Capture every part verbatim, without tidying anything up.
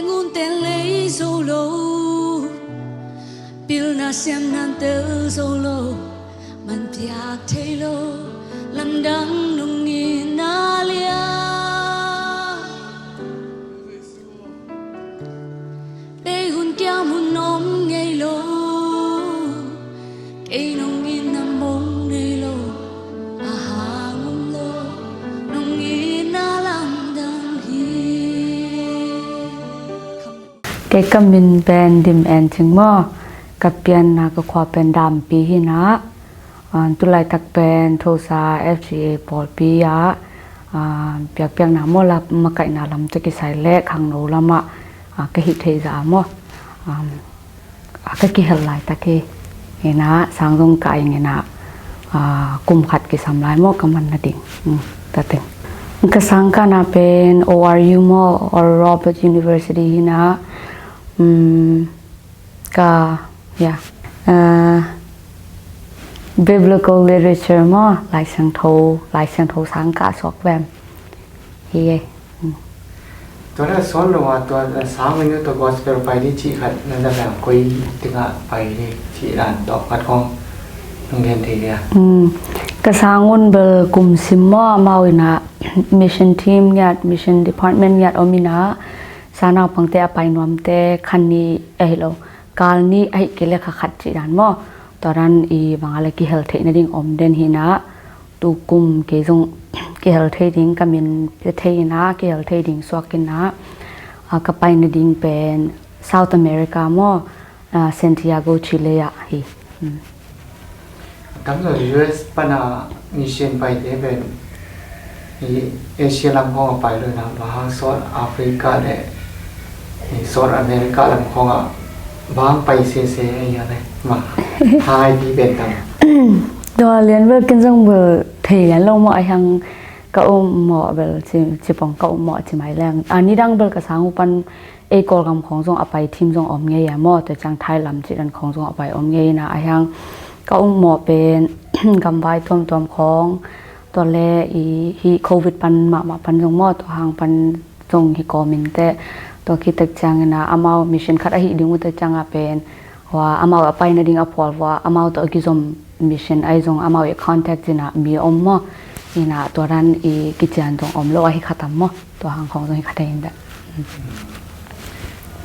Ngun tel lei zo lo, pilna siam nan tel zo lo, man piak thei lo, lamdang nong itna lian. Bei hun kiam hun om ngei lo, kei nong itna mong nei lo, a hang om lo, nong itna lamdang hi. Kei ka min pen Dim En Cing maw, ka pianna ka khua pen Dampi hi na. Ah, tulaitak pen Tulsa F G A pawlpi ah, ah, piakpiakna maw, la makaihna lam tawh kisai leh khangno lamah, ah, ka hih theih zah ah maw, ah, ah, ka kihel laitak hi. Hi na, sang zong ka ing hi na, ah, kum khat kisam lai maw ka man nading. Hmm, ka teng. Ka sang kahna pen O R U maw, Oral Roberts University hi na. Hmm, ka, ya, ah, biblical literature maw, Lai Siangtho, Lai Siangtho sang kah suak vem hi e. Hmm. Tua na suan lo a, tua na sang menu tua gospel pai di cih khat na na vem koi tingah pai di cih dan tawh khat kong nong gen thei dia. Hmm. Ka sang un bel kum sim maw, amau in ah mission team ngiat, mission department ngiat om in ah, sa naupangte a pai nuamte khan ni ahi lo, kal ni ahi kei le kha khat cih dan maw. Tua dan i bang a le kihel theih nading om den hi na, tu kum kei zong kihel thei ding ka min pia thei hi na, kihel thei ding suak hi na, ah, ka pai nading pen South America maw, ah, Santiago, Chile ah hi. Hmm. Tam lo U S pana mission paite pen i Asia lam khawng a pai lo na, bang hang South Africa le i South America lam khawng a bang hang pai sese a ia le ma hai pi pen tam. Tua lian bel ken zong bel thei lian lo maw, a hiang ka um mawh bel ci, cipong ka um mawh ci mai leng. A nidang bel ka sang uh pan ei Kawlgam khawng zong a pai thim zong om ngei a maw, tua ciang Thailand cih dan khawng zong a pai om ngei na, a hiang ka um mawh pen gamvai tuamtuam khawng, tua le i hi covid pan mahmah pan zong maw, tua hang pan zong hi kawm in teh, tua khit tek ciang in ah amau mission khat ahi ding uh tek ciang ah pen, hua amau a pai nading a phual hua amau tawh a kizom mission ahi zong amau i contact zin ah mi om maw, in ah tua dan i kician zong om lo ahi kha tam maw. Tua hang khawng zong hi kha thei in dah.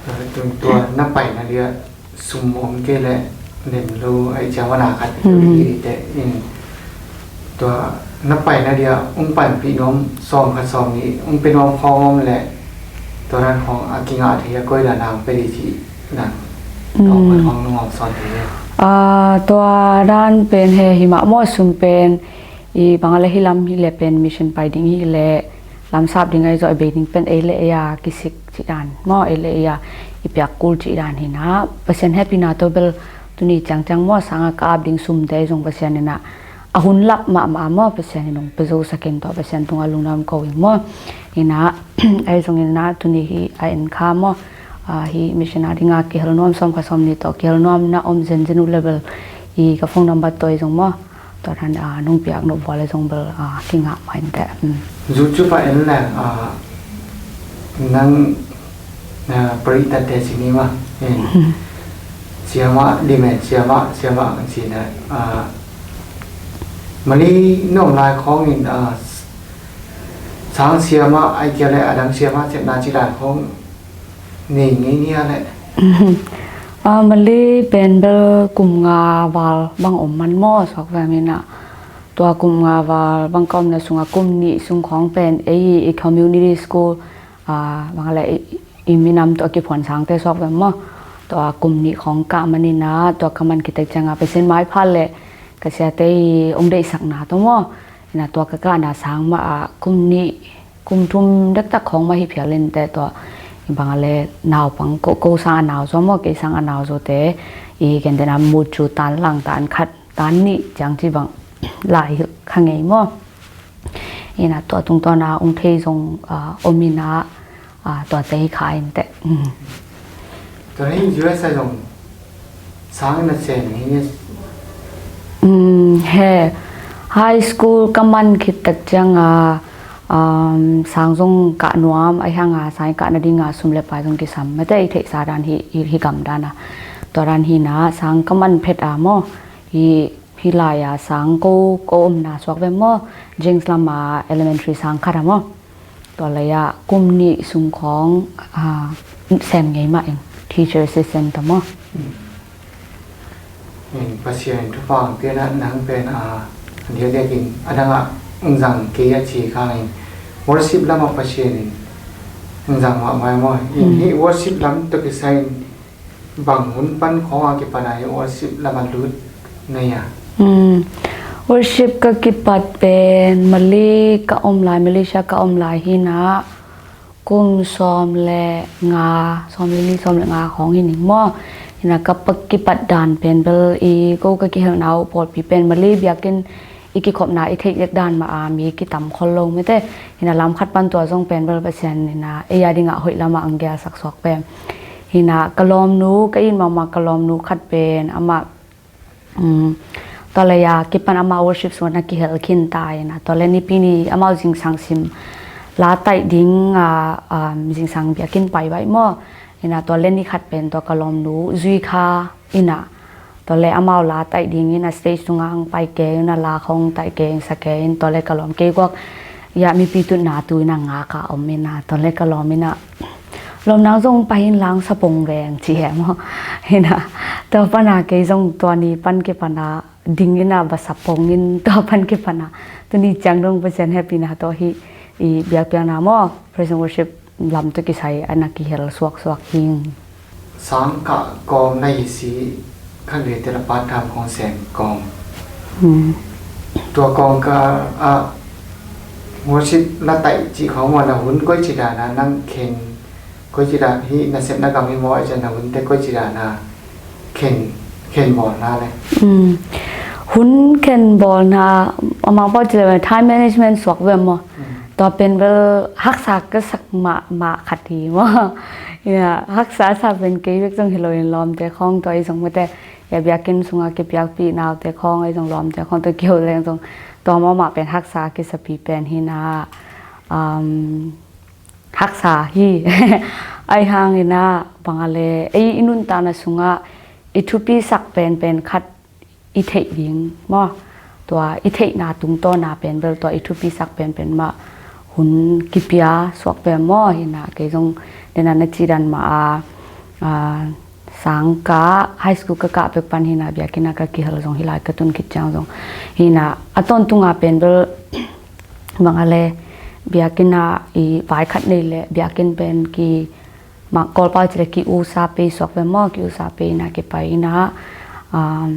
Tua, tua, tua na paina dia sum om kei le nem lo ai cia wana khat hi te in. Tua na paina dia ung panpih nuam sawm khat sawm nih ung pe nuam khawng om le tua dan khawng a kingah thei a koi dan ang pe di ci dan. Tua khat khawng nung om sawn thei le. Ah, tua dan pen he hi mah maw, sum pen i bang a le hi lam hi le pen mission pai ding hi le lamsap ding ahi zawh i bei ding pen ei le ei a kisik cih dan maw, ei le ei a i piak kul cih dan hi na. Pasian hehpihna tawh bel tuni ciangciang maw, sanga ka ap ding sumte ahi zong Pasian in ah a hun lap mahmah maw, Pasian in hong pia zo sakin tawh Pasian tungah lungdam ko ing maw. Hi na, ahi zong in ah tuni hi a en kha maw, ah, hi mission a ding a kihel nuam sawm kha sawm nih tawh kihel nuam na om zenzen uh le bel i ka phone number tawh ahi zong maw. Tua dan, ah, nong piak nop vua le zong bel, ah, kingah mah in teh. Hmm. Zu cu pa en le, ah, nang, ah, pari tat te ci ni ma. Eh. Siama, di men, siama, siama, ang ci na, ah, mali nong lai khawng in, ah, sang siama, ai kia le, adam siama, cep na ci lai khawng, Nei ngei nia le. Ah, Malay pen bel kum nga val bang om man maw, suak vem in ah. Tua kum nga val bang ka omna sungah kum nih sung khawng pen ei i community school, ah, bang le i, i minam tawh a kiphuan sangte suak vem maw. Tua kum nih khawng kah man in ah, tua ka man khit tek ciangah Pasian maipha le ka siate i hong deihsakna tawh maw. In ah tua ka kahna sang mah ah kum nih kum thum dektak khawng mah hi phial in teh tua, i bang a le naupang ko, ko sang a nau zaw maw, kei sang a nau zawte i ken tena mut cu tan lang tan khat tan nih ciang ci bang lai hilh kha ngei maw. In ah tua tungtawn a ung thei zong, ah, om in ah, ah, tua tei kha in teh. Mm. Tua hi U S a zong sang na sen hi ni. Mm, he high school ka man khit tak ciang a, Um, sang zong kah nuam, ahi hanga sang i kah nadinga sum le pai zong kisam, mate i theihsa dan hi, hi, hi gam dana. Tua dan hina sang ka man phet a maw, hi, hi lai-a sang ko, ko omna suak ve maw, James lama elementary sang khat a maw. Tua lai-a kum nih sung khawng, ah, sem ngei mah ing, teacher assistant ta maw. Pasian in thupha ang pianah nang pen a diakdiakin a dangah zang kei a ci khangin worship lamah Pasian in zang mahmah maw. In hih worship lam tawh kisai in bang hun pan khawng a kipana hih worship lamah lut na hia? Worship ka kipat pen Mali ka om lai, Malaysia ka om lai hinah kum sawm le nga, sawm le li, sawm le nga khawng hi ning maw. Hinah ka kipat dan pen bel i ko ka kihelhna uh pawlpi pen Mali biakinn i kikhopna i theih lek dan mah a mi kitam khol lo mate. Hinah lam khat pan tua zong pen bel Pasian hinah ei a dingah hoih lamah ang gelsak suak pen. Hinah ka lawmnu, ka it mahmah ka lawmnu khat pen amah tua lai-a kipan amah worship sungah na kihel khin ta hinah tua lai nipi ni amau zingsang sim la taih ding a zingsang biakinn pai baih maw. Hinah tua lai ni khat pen tua ka lawmnu zui kha inah tua lai amau la taih ding inah stage tungah ang pai kei inah la khawng taih kei sa kei in tua lai ka lawm kei guak ya mipi tutna tu inah nga ka om inah tua lai ka lawm inah lawm nang zong pahin lang sapong veng ci he maw. Hinah tua pana kei zong tua ni pan kipana ding inah ba sapong in tua pan kipana tuni ciang dong Pasian hehpihna tawh hih i biakpiakna maw, praise and worship lam tawh kisai a na kihel suaksuak hing. Sangkah kawm na hi si khat vei tela part time khawng sem kawm. Tua kawm ka a worship na taih cih khawng maw, na hun koi ci dana nang khen koi ci dan hi, na sepna gam hi maw, ai cian na hunte koi ci dana khen khen bawlna le. Hun khen bawlna amang pau ci le time management suak ve maw. Tua pen bel haksa ka sak mahmah khat hi maw. Haksa sa pen kei bek zong hi lo in lawmte khawng tua i zong mate ya biakinn sunga kipiakpih naute khawng i zong lawmte khawng tua kiho leng zong tua mahmah pen haksa kisapi pen hinah haksa hi. Ai hang inah banga le ei i nuntakna sungah i thupisak penpen khat i theih ding maw. Tua i theihna tungtawna pen bel tua i thupisak penpen mah hun kipia suak pen maw. Hinah kei zong dena na cidan mah a sangkah high school ka kah pek pan hinah biakinn a ka kihel zong hi lai ka tun khit ciang zong hinah a tawntunga pen bel banga le biakinn a i vai khat nei le biakinn pen ki Kawlpau ci le ki usa pei suak ve maw, ki usa pei inah kipai inah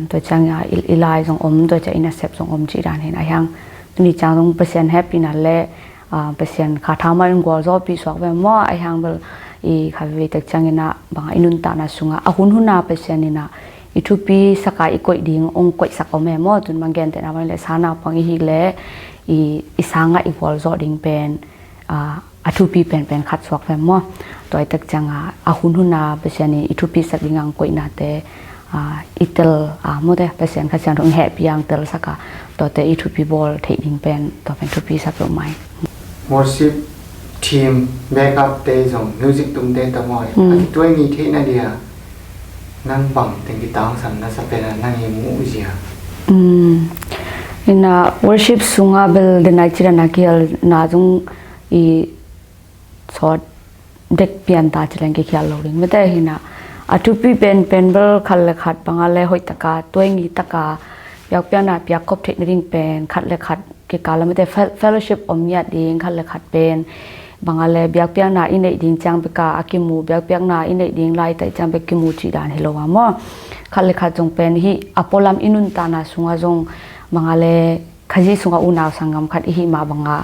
tua ciang i lai zong om, tua ciang i nasep zong om cih dan hin a hiang tuni ciang zong Pasian hehpihna le Pasian kha thau mah in gualzawhpih suak ve maw. A hiang bel i kha veve tek ciang inah banga i nuntakna sungah a hun huna Pasian inah i thupi saka i koih ding ong koihsak om e maw. Tun bang gentehna bang le sa naupang i hi le i sangah i gualzawh ding pen a thupi penpen khat suak ve maw. Tua i tek cianga a hun huna Pasian in i thupi sak ding ang koihnate i tel a mawte Pasian Kha Siangtho in hehpih ang tel saka tuate i thupi bawl theih ding pen tua pen thupi sak lo mai. Worship team backup te zong music tumte ta maw, a kituai ni theihna dia nang bang teng kitang sam na sa pen a nang i muh zia. Ina worship sunga bel denai cira na kial na zong i sawt dek pian ta cileng kikhial lo ding mete hina. A thupi penpen bel khat le khat banga le hoih taka tuaingi taka biakpiakna piak khop theih nading pen khat le khat kikal a mete fellowship om ngiat ding khat le khat pen banga le biakpiakna i neih ding ciang beka a kimu biakpiakna i neih ding lai taih ciang bek kimu cih dan hi lo a maw. Khat le khat zong pen hih a pualam i nuntakna sunga zong banga le Khazih sungah unau sanggam khat i hih mah banga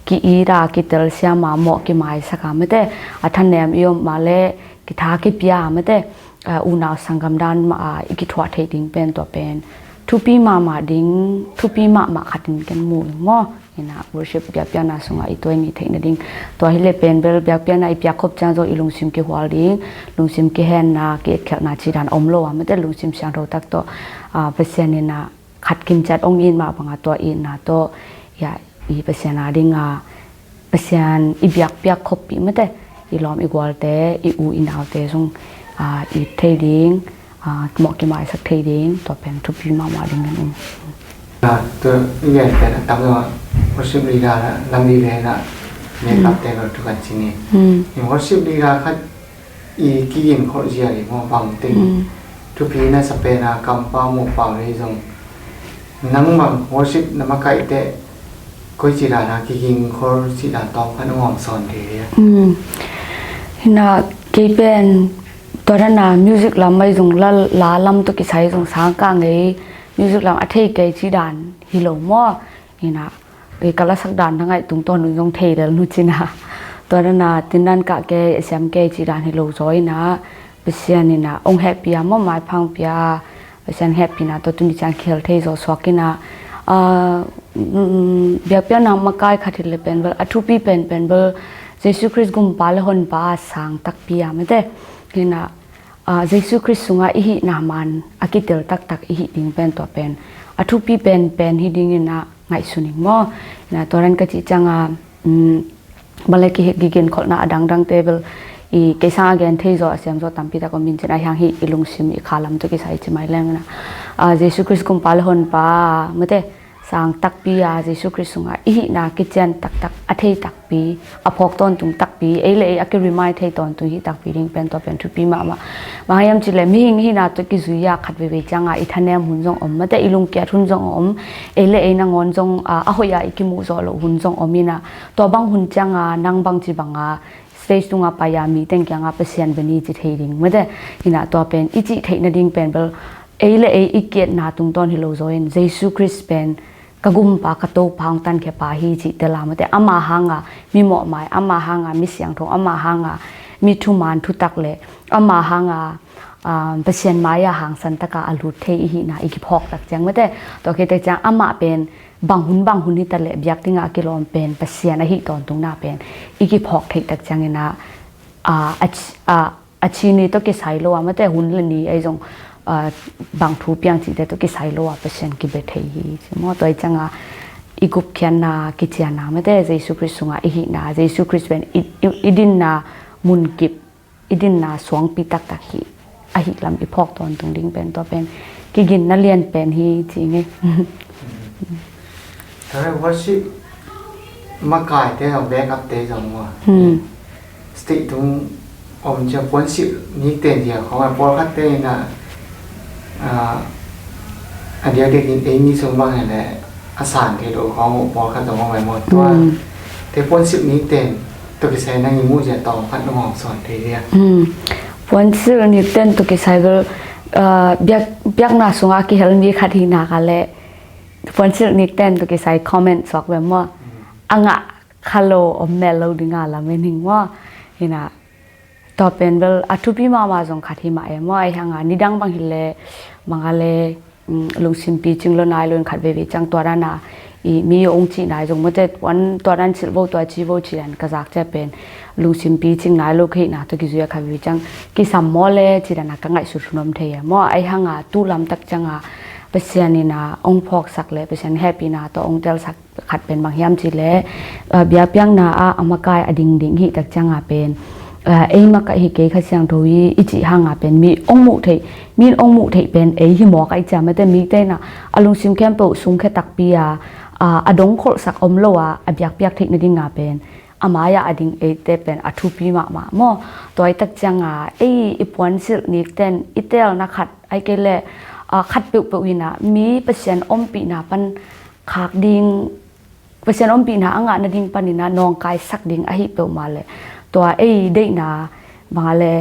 ki-it a kitelsiam a mawh kimaisaka mete a thanem i om mah le kitha kipia mete unau sanggam dan mah a i kithuah theih ding pen tua pen thupi mahmah ding thupi mahmah khatin ken mu ding maw. Ina worship biakpiakna sungah i tuai nih theih nading tua hi le pen bel biakpiakna i piak khop ciang zong i lungsim kihual ding lungsim kihenna ki-etkhelhna cih dan om lo a mete lungsim siangtho tak tawh Pasian ina khat kimciat ong it mah banga tua itna tawh i Pasian a dinga Pasian i biakpiak khoppih mate, i lawm i gualte, i u i naute zong, aa, it thei ding, aa, mawh kimaisak thei ding, tua pen thupi mahmah ding in um. Ah, tu i gen pen a tam lo, worship leader lam di ve na, makeup te lo tu kan ci ni. Hmm. I worship leader khat i kigin khol zia i maw bang teng. Hmm. Thupi na sa pen a kampa mu pau le zong. Nang bang worship na makaih te koi ci dan a kigin khol ci dan tawng khan ngawm sawn thei le. Hmm. Hina kei pen tua dan a music lam mai zong la, la lam to kisai zong sang ka ngei music lam a thei kei ci dan hi lo maw. Hina, ei ka lasak dan na ngaih tungtawn un zong thei lel nu cina. Tua dan a tin dan kah kei, a siam kei ci dan hi lo zaw ina. Pasian ina ong hehpih a maw maiphang pia. Pasian hehpihna tua tuni ciang khel thei zaw suak ina. Ah, mm, biakpiakna makai khat hi le pen bel, a thupi pen pen bel, Jesu Khrist gumpa le honpa a sang takpi a mate. Hina, ah, Jesu Khrist sunga i hihna man a kitel taktak i hih ding pen tua pen a thupi pen pen hi dingin a ngaihsun ing maw. Ina tua ran ka cih cianga, um, bale ki, kigin kholhna a dangdang te bel i kei sang a gen thei zaw a siam zaw tampi tak om in cin a hiang hi i lungsim i khalam tua kisai ci mai leng ina. Ah, Jesu Khrist gumpa le honpa mate sang takpi a Jesu Khrist sunga i hihna kician taktak a thei takpi, a phawk tawntung takpi, ei le ei a ki remind thei tawntung hi takpi ding pen tua pen thupi mahmah. Bang hiam ci le mihing hihna tua kizui a khat veivei cianga i thanem hun zong om mate, i lungkiat hun zong om, ei le ei nangawn zong, a, a hoih a i kimuh zawh loh hun zong om ina. Tua bang hun cianga nang bang ci banga stage tunga pai a mi teng kianga Pasian beni ci thei ding mate. Ina tua pen i cih theih nading pen bel ei le ei i kiatna tungtawn hi lo zaw in Jesu Khrist pen ka gumpa ka topa hong tankhia pa hi cih te la mate, ama hanga mi mawhmai, ama hanga mi siangtho, ama hanga mi thuman thutak le ama hanga, ah, Pasian mai a hangsan taka a lut thei i hihna i kiphawk tak ciang mate. Tua khit tak ciang amah pen bang hun bang hun hi ta le biak dinga a kilawm pen Pasian ahi tawntungna pen i kiphawk theih tak ciang ina, ah, a ci-, ah, a cini tawh kisai lo a mate hun le ni ei zong, ah, bang thu piang cihte tawh kisai lo a Pasian kibe thei hi ci maw. Tua i cianga i gupkhiatna kicianna mate Jesu Khrist sunga i hihna, Jesu Khrist pen i, i, i dinna munkip, i dinna suangpi taktak hi ahi lam i phawk tawntung ding pen tua pen kiginna lian pen hi ci ngei. Tua worship makaite zong backup te zong maw. Hmm. State tung om cia puansilh nikten zia khawng a pawlkhat te ina, ah, a diakdiakin ei mi sung bang hi le a san thei lo khawng uh pawlkhat zong om ai maw tua. Hmm. Te puansilh nikten tua kisai nang i muh zia tawng khat nong hong sawn thei zia. Hmm. Puansilh nikten tua kisai bel, ah, biak, biakna sunga kihel mi khat hi nak a le puansilh nikten tua kisai comment suak ve maw. Hmm. A ngah kha lo om mel lo dinga lamen hing maw. Hina tua pen bel a thupi mahmah zong khat hi mah e maw. Ai hanga nidang bang hi le manga le, mm, lungsim picing lo nai lo in khat veivei ciang tua dana i mi ong cih nai zong mawte puan tua dan silh vo tua ci vo ci dan ka zak cia pen lungsim picing nai lo ka hihna tua kizui a khat veivei ciang kisam maw le ci dana ka ngaihsut hun om thei e maw. Ai hanga tu lamtak cianga Pasian ina ong phawksak le Pasian hehpihna tua ong telsak khat pen bang hiam cih leh, ah, biakpiakna ah a makai a dingding hih tak cianga pen, ah, ei makaih hi kei Kha Siangtho hi i cih hanga pen mi ong muh theih, mi in ong muh theih pen ei hi mawk a i ciamate mite ina a lungsim khempeuh sungkhia takpi a, ah, a dong kholhsak om lo a, a biakpiak theih nadinga pen a mai-ah a ding eite pen a thupi mahmah maw. Tua i tak cianga ei i puansilh nikten i telna khat ai kei leh, ah, khat peuhpeuh ina mi Pasian ompihna pan khak ding, Pasian ompihna a ngah nading panina nawngkaisak ding ahi peuhmah le tua ei deihna banga le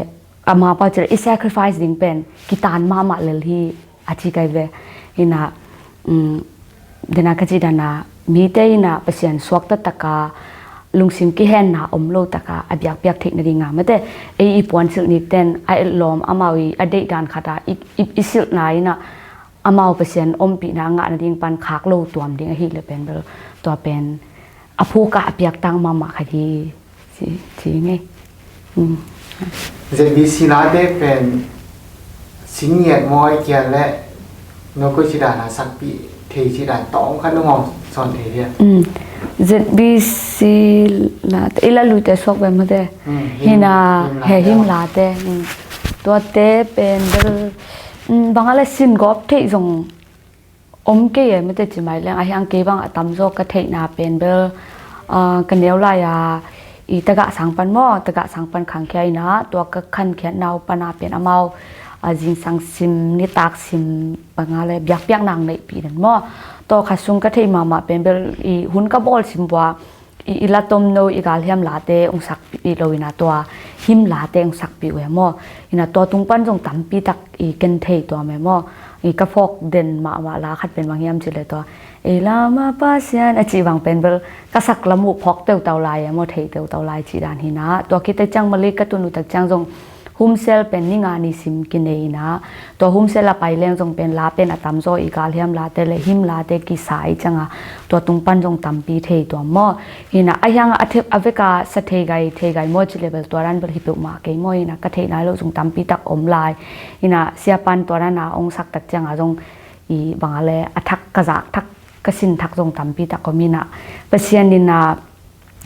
ama pau cil i sacrifice ding pen kitan mahmah lel hi a ci kai ve. Ina, um, dena ka ci dana mite ina Pasian suakta taka lungsim kihenna om lo taka a biakpiak theih nadinga mate ei i puansilh nikten a etlawm amau i a deih dan khata i, i, i silhna ina amau Pasian ompihna a ngah nading pan khak lo tuam ding ahi le pen bel tua pen a phukah a piak tang mahmah khat hi ci, ci ngei. Um. Z B C late pen singiat mawi kia le no koi ci dana sakpih thei ci dan tawng khat nung hong son thei dia. Mm. Z B C la te, i la lui te suak be mate. Mm, him, hina, him la he te him hong la te. Mm. Tua te pen bel, mm, bang a le sin gawp thei zong om kei e mate ci mai leng, a hiang kei bang a tamzaw ka theihna pen bel, ah, ka neu lai a, i tagah sang pan maw, tagah sang pan khangkhia ina, tua ka khankhiatna uh pan a pen amau, a zingsang sim, nitak sim, bang a le biakpiak nang neihpih den maw. Tua kha sung ka theih mahmah pen bel i hun ka bawl sim bua, i, i la tomno i galhiam late ong sakpih lo ina tua him late ong sakpih uh e maw. Ina tua tung pan zong tampi tak i ken thei tua me maw. I ka phawk den mahmah la khat pen bang hiam ci le tua, ei lama Pasian a ci bang pen bel ka sak lam uh phawk teutau lai e maw, thei teutau lai ci dan hina. Tua khit tak ciang Malay ka tun uh tak ciang zong Home Cell pen ni nga ni sim kinei ina, tua Home Cell a pai leng zong pen la pen a tamzaw i galhiam late le him late kisa i cianga tua tung pan zong tampi thei tua maw. Hina a hiang a thep a veka sa thei gai, thei gai maw ci le bel tua dan bel hi peuhmah kei maw. Hina ka theih nai lo zong tampi tak om lai. Hina sia pan tua dan a ong sak tak cianga zong i bang a le a thak ka zak thak ka sin thak zong tampi tak om ina, Pasian ina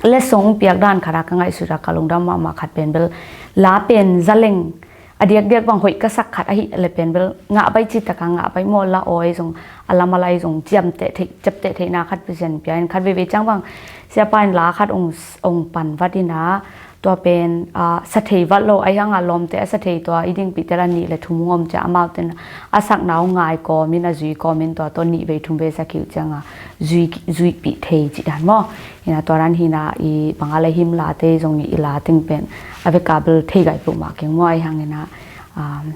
letsong piak dan khat a ka ngaihsut a ka lungdam mahmah khat pen bel la pen zaleng a diakdiak bang hoih ka sak khat ahi le pen bel ngah bai ci taka ngah bai maw, la awi zong a lam a lai zong ciamteh theih, ciapteh theihna khat Pasian pia in khat veivei ciang bang sia pa in la khat ong, ong pan vat ina, tua pen, ah, sa thei vat lo, a hiang a lawmte a sa thei tua i dingpihte la nih le thum hong om cia amau ten a sakna hong ngai kawm in a zui kawm in tua tawh nih vei thum vei sa khih uh cianga zui, zuihpih thei cih dan maw. Hina tua dan hina i bang a le him late zong i la ting pen a veka bel thei gai peuhmah keng maw, a hiang ina, um,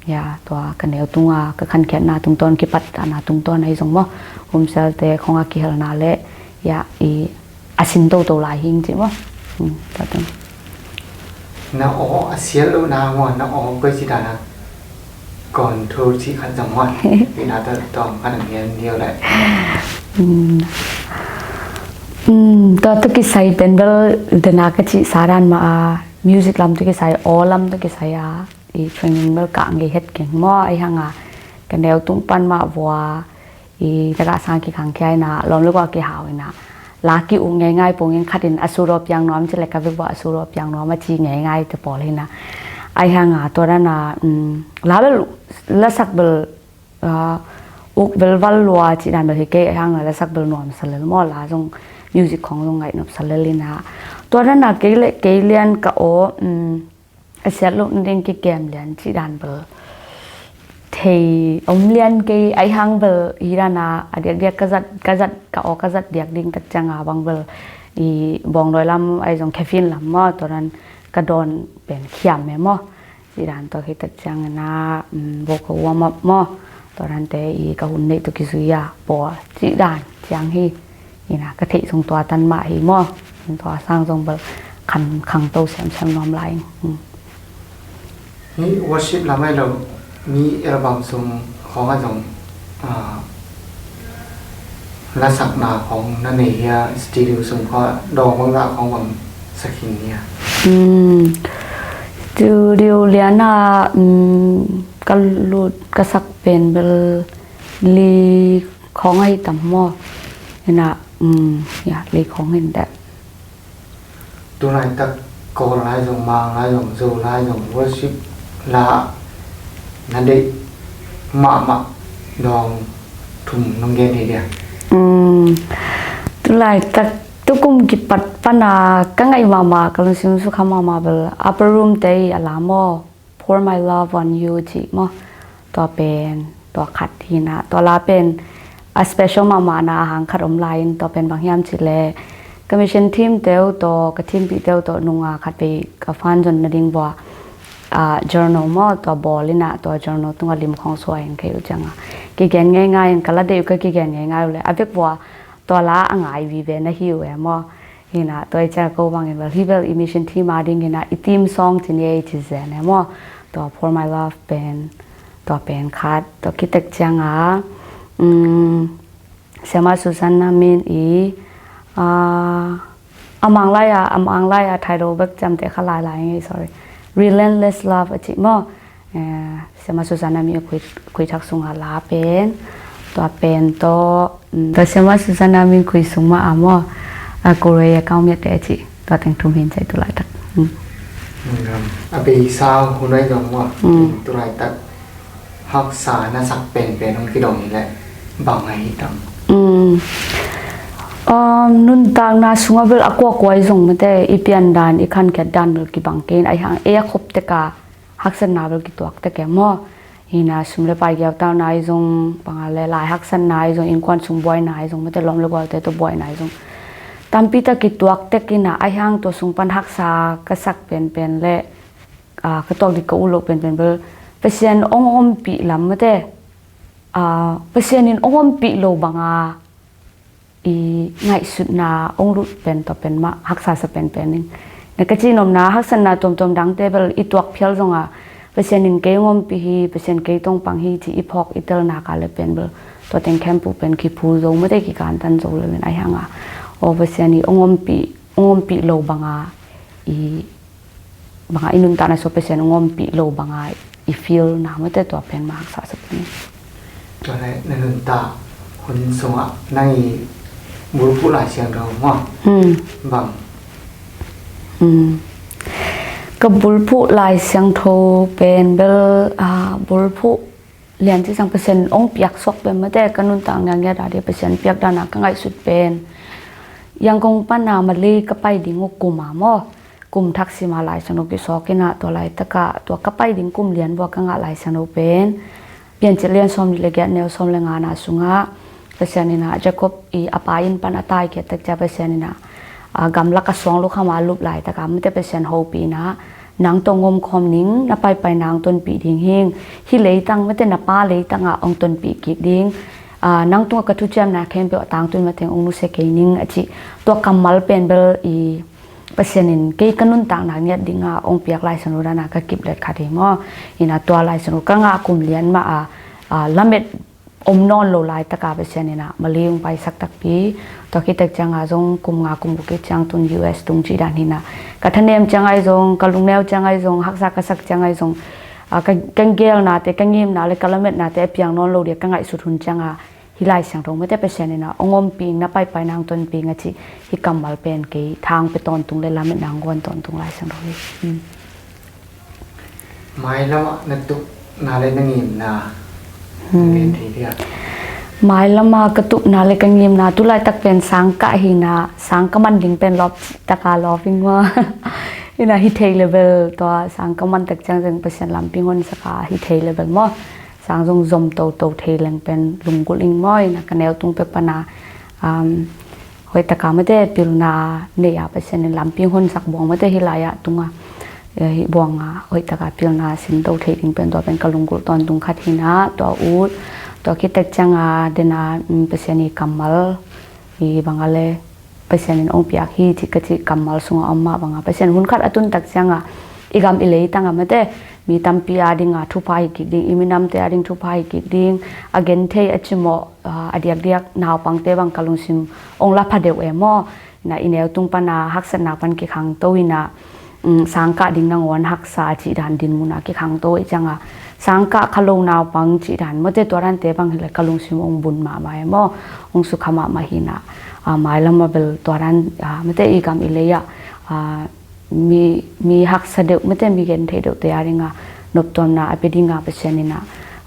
ya, tua ka neu tunga ka khankhiatna tungtawn kipat ana tungtawn ahi zong maw, Home Cell te khong a kihelna le ya i a sin toto lai hing ci maw. Hmm, tua tung. Na aw a sial lo na maw, na aw koi ci dana control ci khat zong maw. Ina ta tawng khat ang hian diau lai. Hmm. Hmm, tua tu kisai pen bel dena ka ci sa dan ma a music lam tu kisai, aw lam tu kisai a i training bel ka ngei het keng maw, a hiang a ka neu tung pan mah vua i tagah sang kikhang khia ina lawm le gua kihau ina la ki uh ngeingai pungin khat in a suraw piang nuam ci le ka vek vua a suraw piang nuam a ci ngeingai te pawl ina, a hiang a tua dan a, um, la bel la sak bel, ah, uk bel val lua ci dan bel hi kei, a hiang a la sak bel nuam sa lel maw, la zong music khong zong ngaih nop sa lel ina, tua dan a kei le kei lian ka aw, um, a siat loh nading kikem lian cih dan bel thei om lian kei, a hiang bel hi dan a a diakdiak ka zat, ka zat ka aw ka zat diak ding tak cianga bang bel i bawngdawi lam ahi zong caffeine lam maw, tua dan ka dawn pen khiam e maw. Cih dan tua khit tak ciang ina, um, vocal warm up maw, tua dante i ka hun neih tua kizui a pawl cih dan ciang hi. Ina ka theih sung tua tan mah hi maw. Tua sang zong bel khang, khangto semsem nuam lai. Hmm. Hi worship lam ahi lo, mi album sung khong a zong, ah, lasakna khong na nei hia, studio sung khong dawng bangzah khong bang sa khin hia? Hmm. Studio lian a, hmm, ka lut ka sak pen bel li khong ahi tam maw. Ina, um, ya, li khong in deh. Tulaitak Kawl lai zong, Mang lai zong, Zo lai zong, worship la na deih mahmah dawng thum nong gen hi dia? Um, tulaitak tukum kipat pana ka ngaih mahmah, ka lungsim sukha mahmah bel Upper Room te i a la maw. Pour My Love on You cih maw. Tua pen, tua khat hi na. Tua la pen a special mahmahna a hang khat om lai in, tua pen bang hiam cih leh ka mission team teu tawh, ka teampih teu tawh nunga khat vei ka fan zon nading vua, ah, journal maw, tua bawl ina, tua journal tunga lim khong suai in kei uh cianga kigen ngeingai in, ka la deih uh ka kigen ngeingai uh leh a vek vua tua la a ngai vive na hi uh e maw. Hina, tua i ciang ko bangin bel hi bel i mission team a ding hina, i team song ci ni ei ci zen e maw. Tua Pour My Love pen, tua pen khat, tua kitek cianga, um, Siama Susanna Min i, ah, a Mang lai a, a Mang lai a title bek ciamteh kha lai lai ngei, sorry. Relentless Love a ci maw. Eh, Siama Susanna Min a khui, khui thak sunga la pen. tua pen tawh, um, tua siama Susanna Min Khui sung mah a maw, a Korea kau miate a cih tua teng thum hin cai tu laitak. Um. A beisa hun ai dong maw, um, tu laitak haksa na sak penpen hong kidong hi leh bang ahi tam? Um, um, nuntakna sungah bel a kuakua i zong mate i pian dan i khankhiat dan bel kibang kei in ahi hang ei a khop teka haksatna bel kituak tek e maw. Hina sum le pai giautauna i zong banga le lai haksatna i zong innkuan sung buaina i zong mate lawm le gualte tawh buaina i zong tampi tak kituak tek ina ahi hang tua sung pan haksa ka sak penpen le ah, ka tuak dik ka ut loh penpen bel Pasian ong ompih lam mate, ah, Pasian in ong ompih lo banga i ngaihsutna ong lut pen tawh pen mah haksa sa penpen in. Na ka cihnopna haksatna tuamtuam dangte bel i tuak phial zonga Pasian in kei ong ompih hi, Pasian kei tong pang hi ci i phawk i telna ka le pen bel tua teng khempeuh pen kiphul zo mate kikantan zo lo in ahi hanga. O Pasian i ong ompih, ong ompih lo banga i banga i nuntakna sua Pasian ong ompih lo banga i feel na mate tua pen mah haksa sa pen. Tua le na nuntak hun sungah nang i bulphuh Lai Siangtho maw? Hmm. Bang? Hmm. Ka bulphuh Lai Siangtho pen bel, ah, bulphuh lian ci sang Pasian ong piak suak pen mate ka nuntak ngiatngiat a dia Pasian piak dana ka ngaihsut pen Yangon pana Malay ka pai ding uh kum a maw. Kum thak sima Lai Siangtho kisawk ina tua laitaka tua ka pai ding kum lian bua ka ngah Lai Siangtho pen Piancil lian sawm nih le giat neu sawm le ngana sungah Pasian ina Jacob i a pa inn pan a taikhiat tak cia Pasian ina a gamlak a suang lukhama lup laitaka mate Pasian hopih ina nang tawh ngomkhawm ning na paipai nang tonpih ding hing hi leitang mate na pa leitanga ong tonpih kik ding. Ah, nang tunga ka thuciamna khempeuh a tangtun mateng ong nusia kei ning a cih tua kammal pen bel i Pasian in kei ka nuntakna ngiat dinga ong piak Lai Siangtho dana ka kip let khat hi maw. Ina tua Lai Siangtho ka ngah kum lian mah a, ah, lamet om nawn lo laitaka Pasian ina Malay ong paisak takpi tua khit tak cianga zong kum nga kum guk khit ciang tun U S tung cih dan hina ka thanem ciang ai zong ka lungneu ciang ai zong haksa ka sak ciang ai zong, ah, ka, ka gelnate ka ngimna le ka lametnate a piang nawn lo dia ka ngaihsut hun cianga hi Lai Siangtho mate Pasian ina ong ompih ing na paipai nang tonpih ing a cih hi kammal pen kei thang pe tawntung le lametna ong guan tawntung Lai Siangtho hi. Hmm. Mailamah na tupna le na ngimna. Hmm. Ngen thei dia. Mailamah ka tupna le ka ngimna tu laitak pen sang kah hina sang ka man ding pen lawp taka lawp ing maw. Ina hi thei le bel tua sang ka man tak ciang zeng Pasian lampi hon saka hi thei le bel maw. Sang zong zom toto thei leng pen lunggulh ing maw ina ka neu tung pek pana, um, hoih taka mate pilna nei a Pasian in lampi honsak buang mate hi lai-ah tunga, eh, hi buanga hoih taka pilna sin to thei ding pen tua pen ka lunggulh tawntung khat hina tua ut tua khit tak cianga dena, um, Pasian i kammal hi banga le Pasian in ong piak hi cih ka cih kammal sunga om mah banga Pasian hun khat a tun tak cianga i gam i lei tanga mate mi tampi a dinga thupha hi kik ding i minamte a ding thupha hi kik ding a genthei a cimawh, ah, a diakdiak naupangte bang ka lungsim ong la pha deuh e maw. Na i neu tung pana haksatna pan kikhangto ina, um, sang kah ding nangawn haksa cih dan dinmuna kikhangto i cianga sang kah kha lo naupang cih dan mate tua dante bang hile ka lungsim ong bun mahmah e maw ong sukha mahmah hina, ah, mailamah bel tua dan, ah, mate i gam i lei-ah, ah, mi, mi haksa deuh mate mi genthei deuhte a dinga noptuamna a pia dinga Pasian ina,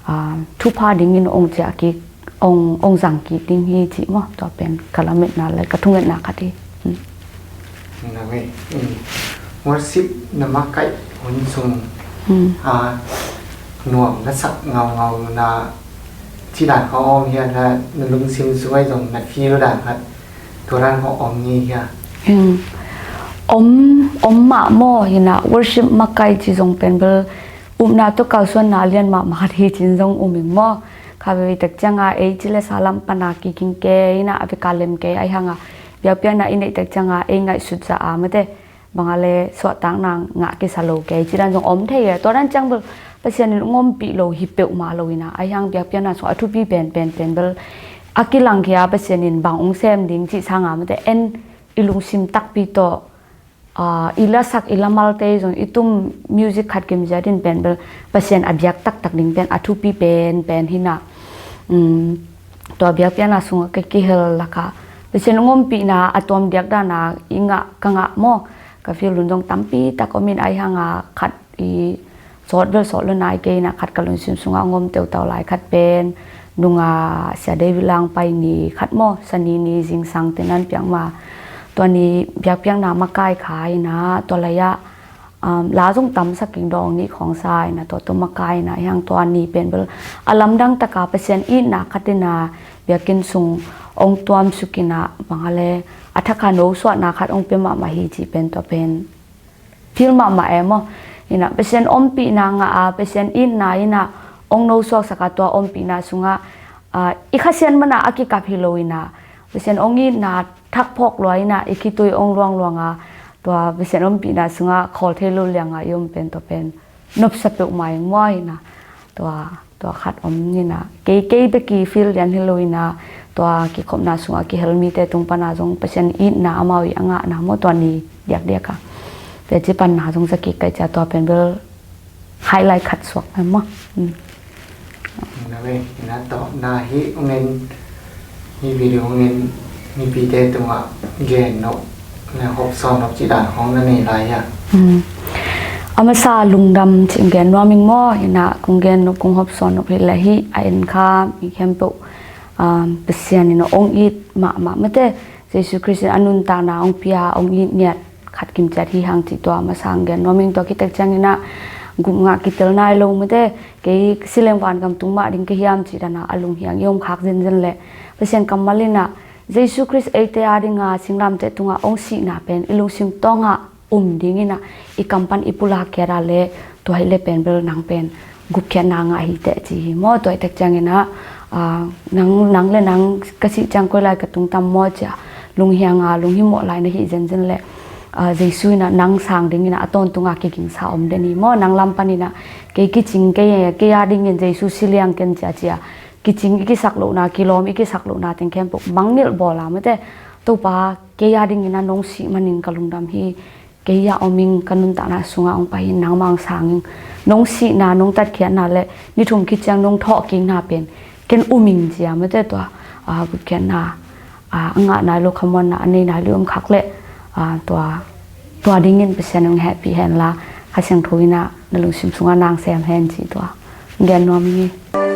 ah, thupha dingin ong ciah kik ong, ong zang kik ding hi cih maw tua pen ka lametna le ka thungetna khat hi. Hmm. Worship na makaih hun sung, hmm, a nuam na sak ngaungau na ci dan kha om hia na, na lungsim sung ai zong na feel dan khat tua dan kha om ngi hia? Hmm. Om, om mah maw hina worship makaih ci zong pen bel upna tawh kalsuanna lian mahmah khat hi cin zong um ing maw. Kha vei tak cianga ei ci le sa lam pana kiking kei ina a veka lem kei ai hanga biakpiakna i neih tak cianga ei ngaihsut za a mate banga le suahtakna ngah kisa lo kei ci dan zong om thei e tua dan ciang bel Pasian in ong ompih lo hi peuhmah lo ina ai hang biakpiakna sung a thupi pen pen pen bel a kilangkhia Pasian in bang ong sem ding cih sanga mate en i lungsim takpi tawh, ah, i lasak i lamalte zong i tum music khat kimziat in pen bel Pasian a biak taktak ding pen a thupi pen pen hina, um, Tua biakpiakna sungah ka kihel lakah Pasian hong ompihna a tuam diak dana i ngah, ka ngah maw, ka feel hun zong tampi tak om in, ahi hanga khat i sawt bel sawt lo nai kei ina, khat ka lungsim sungah hong om teutau lai khat pen nunga Sia David Langpai ni khat maw, Sani ni zingsang te nan piak ma, tua ni biakpiakna makai kha ina, tua lai-ah um, la zong tamsak ing dawng ni khawng sa ina, tua tua makai ina, hiang tua ni pen bel a lamdang taka Pasian itna khat ina biakinn sung hong tuamsuk ina, bang a le a thakha nosuahna khat hong pia mahmah hi cih pen tua pen feel mahmah e maw. Ina Pasian ompihna ngah a, Pasian itna ina hong nosuaksaka tua ompihna sungah, ah, i khasiat mana a kikap hi lo ina, Pasian hong itna thak phawk lua ina i khitui hong luangluanga, tua Pasian ompihna sungah khawl thei lo lianga i om pen tua pen nopsa peuhmah ing maw ina. Tua, tua khat om ina, kei, kei bek i feel lian hi lo ina, tua kikhopna sungah kihel mite tung pana zong Pasian itna amau i a ngahna maw, tua ni diakdiaka teci panna zong za kik kai cia, tua pen bel highlight khat suak na maw. Mm. Na ve, ina tawh na hi ungen, hi video ungen, mipite tungah gen nop le hopsawn nop cih dan khawng na nei lai a. Mm. A masa lungdam cih gen nuam ing maw, ina kong gen nop, kong hopsawn nop hi le hi a en kha mi khempeuh, um, Pasian ina hong it mahmah mate, Jesu Khrist in a nuntakna hong pia, hong it ngiat khat kimciat hi hang cih tua masa hong gen nuam ing. Tua kitek ciang ina gup ngah kitel nai lo mate, kei sileng vangam tung mah ding ka hiam cih dana a lunghiang i om khak zenzen le Pasian kammal ina Jesu Khrist eite a dinga singlamteh tungah hong sihna pen i lungsim tawngah um ding ina i kam pan i pulak khiat a le tua hi le pen bel nang pen gupkhiatna ngah hi teh ci hi maw. Tua i tek ciang ina, ah, nang, nang le nang ka sih ciang koi lai ka tungtam maw cia lunghianga lunghimawh lai na hi zenzen le, ah, Jesu ina nang sang ding ina a tawntunga kigingsa om den hi maw. Nang lam pan ina kei kicing kei, kei a dingin Jesu si liang ken cia cia kicing i kisak lohna, kilawm i kisak lohna teng khempeuh mangngilh bawl a mate, Topa kei a dingin a nong sih manin ka lungdam hi. Kei a om ing, ka nuntakna sungah hong pai hi, nangmah hong sang ing. Nong sihna, nong tatkhiatna le ni thum khit ciang nong thawhkikna pen ken um ing cia mate, tua, ah, gupkhiatna, ah, a ngah nai lo, khamuanna a nei nai lo i om khak le, ah, tua, tua dingin Pasian hong hehpih hen la, Kha Siangtho ina na lungsim sungah nang sem hen ci tua gen nuam ing e.